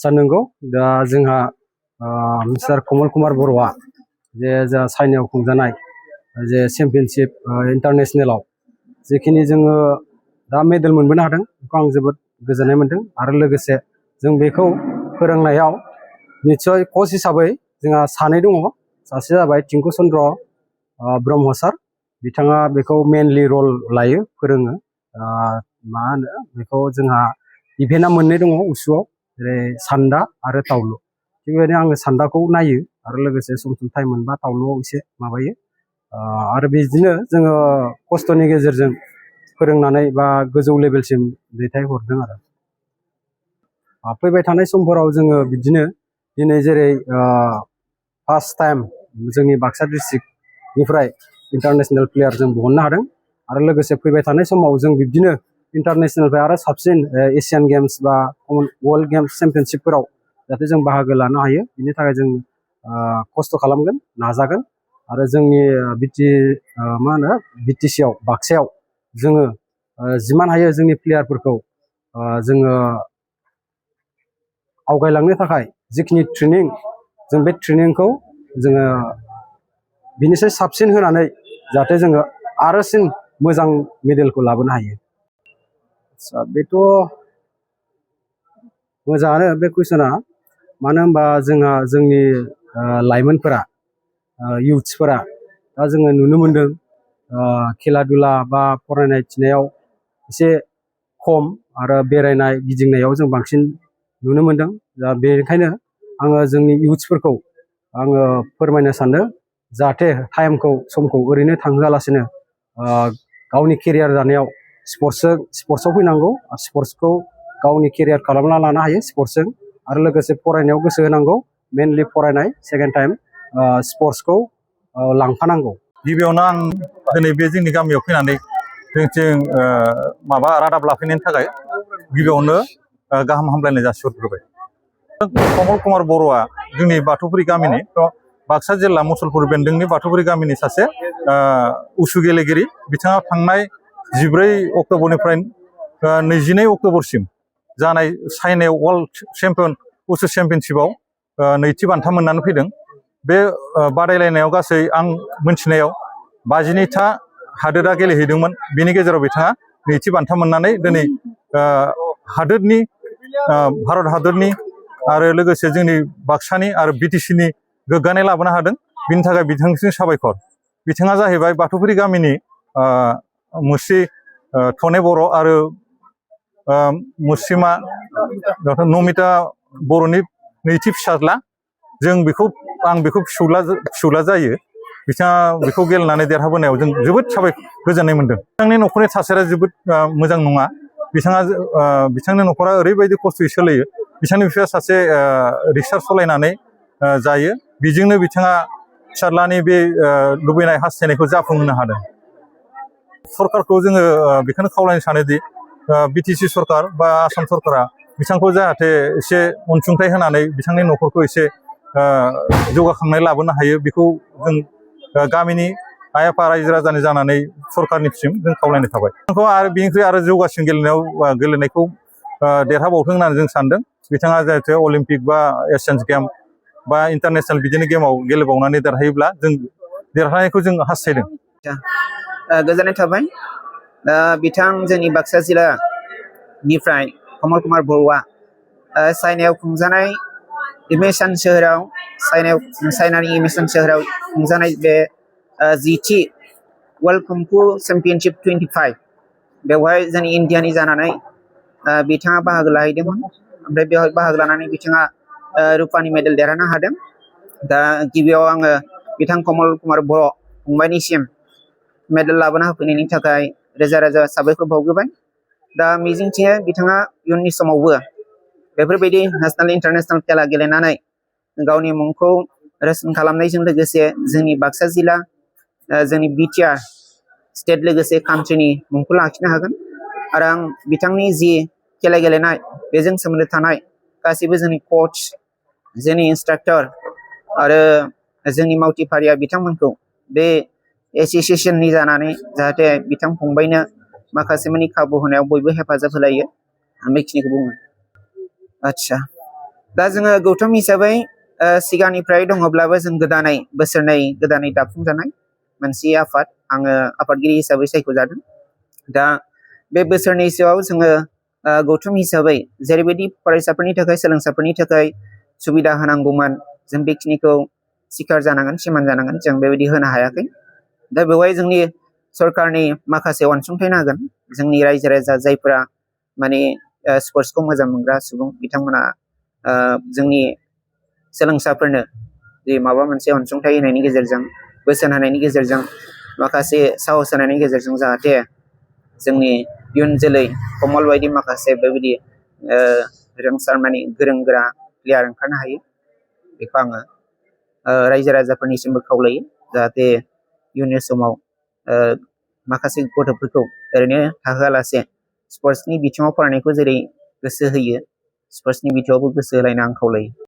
आच्छा नंगौ दा जोंहा मिस्टार कमल कुमार बर'आ जे जा चाइनायाव खुंजानाय जे चेम्पियनशिप इन्टारनेशनेलाव जेखिनि जोङो दा मेडेल मोनबोनो हादों बेखौ आं जोबोद गोजोननाय मोनदों आरो लोगोसे जों बेखौ फोरोंनायाव निस्सय कच हिसाबै जोंहा सानै दङ सासे जाबाय टिंकु चन्द्र ब्रह्म सार बिथाङा बेखौ मेनलि रल लायो फोरोङो मा होनो बेखौ जोंहा इभेन्टआ मोननै दङ उसुआव जेरै सान्दा आरो तावलु थिग बेबायदिनो आङो सान्दाखौ नायो आरो लोगोसे सम सम टाइम मोनबा तावलुआव एसे माबायो आरो बिदिनो जोङो खस्थ'नि गेजेरजों फोरोंनानै बा गोजौ लेभेलसिम दैथायहरदों आरो फैबाय थानाय समफोराव जोङो बिदिनो दिनै जेरै फार्स्ट टाइम जोंनि बाक्सा डिस्ट्रिक्टनिफ्राय इन्टारनेशनेल प्लेयार जों बहननो हादों आरो लोगोसे फैबाय थानाय समाव जों बिदिनो इन्टारनेशनेलनिफ्राय आरो साबसिन एशियान गेम्स बा वर्ल्ड गेम्स चेम्पियनशिपफोराव जाहाथे जों बाहागो लानो हायो बिनि थाखाय जों खस्थ' खालामगोन नाजागोन आरो जोंनि मा होनो बिटिसिआव बाक्सायाव जोङो जिमान हायो जोंनि प्लेयारफोरखौ जोङो आवगायलांनो थाखाय जिखिनि ट्रेनिं जों बे ट्रेनिंखौ जोङो बिनिसाय साबसिन होनानै जाहाथे जोङो आरोसिन मोजां मेडेलखौ लाबोनो हायो आच्छा बेथ' मोजाङानो बे कुइसना मानो होनबा जोंहा जोंनि लाइमोनफोरा इउथ्सफोरा दा जोङो नुनो मोनदों खेला दुला बा फरायनाय थिनायाव एसे खम आरो बेरायनाय गिदिंनायाव जों बांसिन नुनो मोनदों दा बेनिखायनो आङो जोंनि इउथ्सफोरखौ आङो फोरमायनो सानदों जाहाथे टाइमखौ समखौ ओरैनो थांहोआलासिनो गावनि केरियार दानायाव स्पर्ट्सआव फैनांगौ स्पर्ट्सखौ गावनि केरियार खालामना लानो हायो स्पर्ट्सजों आरो लोगोसे फरायनायाव गोसो होनांगौ मेनलि फरायनाय सेकेन्ड टाइम स्पर्ट्सखौ लांफानांगौ गिबियावनो आं दिनै बे जोंनि गामियाव फैनानै जोंथिं माबा रादाब लाफैनायनि थाखाय गिबियावनो गाहाम हामलायनाय जासिहरग्रोबाय कमल कुमार बर'आ जोंनि बाथौफुरि गामिनि बाक्सा जिल्ला मुसलपुर बेन्दोंनि बाथौफुरि गामिनि सासे उसु गेलेगिरि बिथाङा थांनाय 14 अक्ट'बरनिफ्राय 22 अक्ट'बरसिम जानाय चाइनायाव वर्ल्ड चेम्पियन उसु चेम्पियनशिपआव नैथि बान्था मोननानै फैदों बे बादायलायनायाव गासै आं मोनथिनायाव 52था हादोरा गेलेहैदोंमोन बेनि गेजेराव बिथाङा नैथि बान्था मोननानै दिनै हादोरनि भारत हादरनि आरो लोगोसे जोंनि बाक्सानि आरो बिटिसिनि गोग्गानाय लाबोनो हादों बिनि थाखाय बिथांनिसिम साबायखर बिथाङा जाहैबाय बाथौफुरि गामिनि मुस्रि थने बर' आरो मुस्रिमा नमिता बर'नि नैथि फिसाज्ला आं बेखौ फिसौला जायो बिथाङा बेखौ गेलेनानै देरहाबोनायाव जों जोबोद गोजोननाय मोनदों बिथांनि न'खरनि थासारिया जोबोद मोजां नङा बिथांनि न'खरा ओरैबायदि खस्थ'यै सोलियो बिथांनि बिफाया सासे रिक्सा सालायनानै जायो बेजोंनो बिथाङा फिसाज्लानि बे लुबैनाय हास्थायनायखौ जाफुंहोनो हादों सरकारखौ जोङो बेखौनो खावलायनो सानोदि बिटिसि सरकार बा आसाम सरकारा बिथांखौ जाहाथे एसे अनसुंथाइ होनानै बिथांनि न'खरखौ एसे जौगाखांनाय लाबोनो हायो बेखौ जों गामिनि आइ आफा रायजो राजानि जानानै सरकारनिसिम जों खावलायनाय थाबाय बिथांखौ आरो बेनिख्रुइ आरो जौगासिन गेलेनायखौ देरहाबावथों होननानै जों सानदों बिथाङा जाहाथे अलिम्पिक बा एसियान गेम बा इन्टारनेशनेल बिदिनो गेमाव गेलेबावनानै देरहायोब्ला जों देरहानायखौ जों हास्थायदों गोजोननाय थाबाय बिथां जोंनि बाक्सा जिल्लानिफ्राय कमल कुमार बर'आ चाइनायाव खुंजानाय इमेसन सोहोराव चाइनानि इमेसन सोहोराव खुंजानाय बे जिथि वर्ल्ड कुंफु चेम्पियनशिप 25 बेवहाय जोंनि इण्डियानि जानानै बिथाङा बाहागो लाहैदोंमोन ओमफ्राय बेवहाय बाहागो लानानै बिथाङा रुपानि मेडेल देरहानो हादों दा गिबियाव आङो बिथां कमल कुमार बर' फंबायनिसिम मेडेल लाबोना होफैनायनि थाखाय रोजा रोजा साबायखर बावग्रोबाय दा मिजिंथियो बिथाङा इयुननि समावबो बेफोरबायदि नेशनेल इन्टारनेशनेल खेला गेलेनानै गावनि मुंखौ रोशन खालामनायजों लोगोसे जोंनि बाक्सा जिल्ला जोंनि बिटिआर स्टेट लोगोसे कान्ट्रिनि मुंखौ लाखिनो हागोन आरो आं बिथांनि जि खेला गेलेनाय बेजों सोमोन्दो थानाय गासैबो जोंनि कच जोंनि इन्सट्राक्टर आरो जोंनि मावथिफारिया बिथांमोनखौ बे एसोसिएशननि जानानै जाहाथे बिथां फंबायनो माखासे मानि खाबु होनायाव बयबो हेफाजाब होलायो आं बेखिनिखौ बुङो आच्छा दा जोङो गौथुम हिसाबै सिगांनिफ्राय दङब्लाबो जों गोदानै बोसोरनै गोदानै दाफुंजानाय मोनसे आफाद आङो आफादगिरि हिसाबै सायख'जादों। दा बे बोसोरनैसोआव जोङो गौथुम हिसाबै जेरैबायदि फरायसाफोरनि थाखाय सोलोंसाफोरनि थाखाय सुबिदा होनांगौमोन जों बेखिनिखौ सिखार जानांगोन सिमान जानांगोन जों बेबायदि होनो हायाखै। दा बेवहाय जोंनि सरकारनि माखासे अनसुंथाइ नांगोन जोंनि रायजो राजा जायफोरा माने स्पर्ट्सखौ मोजां मोनग्रा सुबुं बिथांमोना जोंनि सोलोंसाफोरनो जे माबा मोनसे अनसुंथाइ होनायनि गेजेरजों बोसोन होनायनि गेजेरजों माखासे साहस होनायनि गेजेरजों जाहाथे जोंनि इयुन जोलै कमल बायदि माखासे बेबायदि रोंसार माने गोरों गोरा प्लेयार ओंखारनो हायो बेखौ आङो रायजो राजाफोरनिसिमबो खावलायो जाहाथे इयुननि समाव माखासे गथ'फोरखौ ओरैनो थाहोआलासे स्पर्ट्सनि बिथिङाव फरायनायखौ जेरै गोसो होयो स्पर्ट्सनि बिथिङावबो गोसो होलायनो आं खावलायो।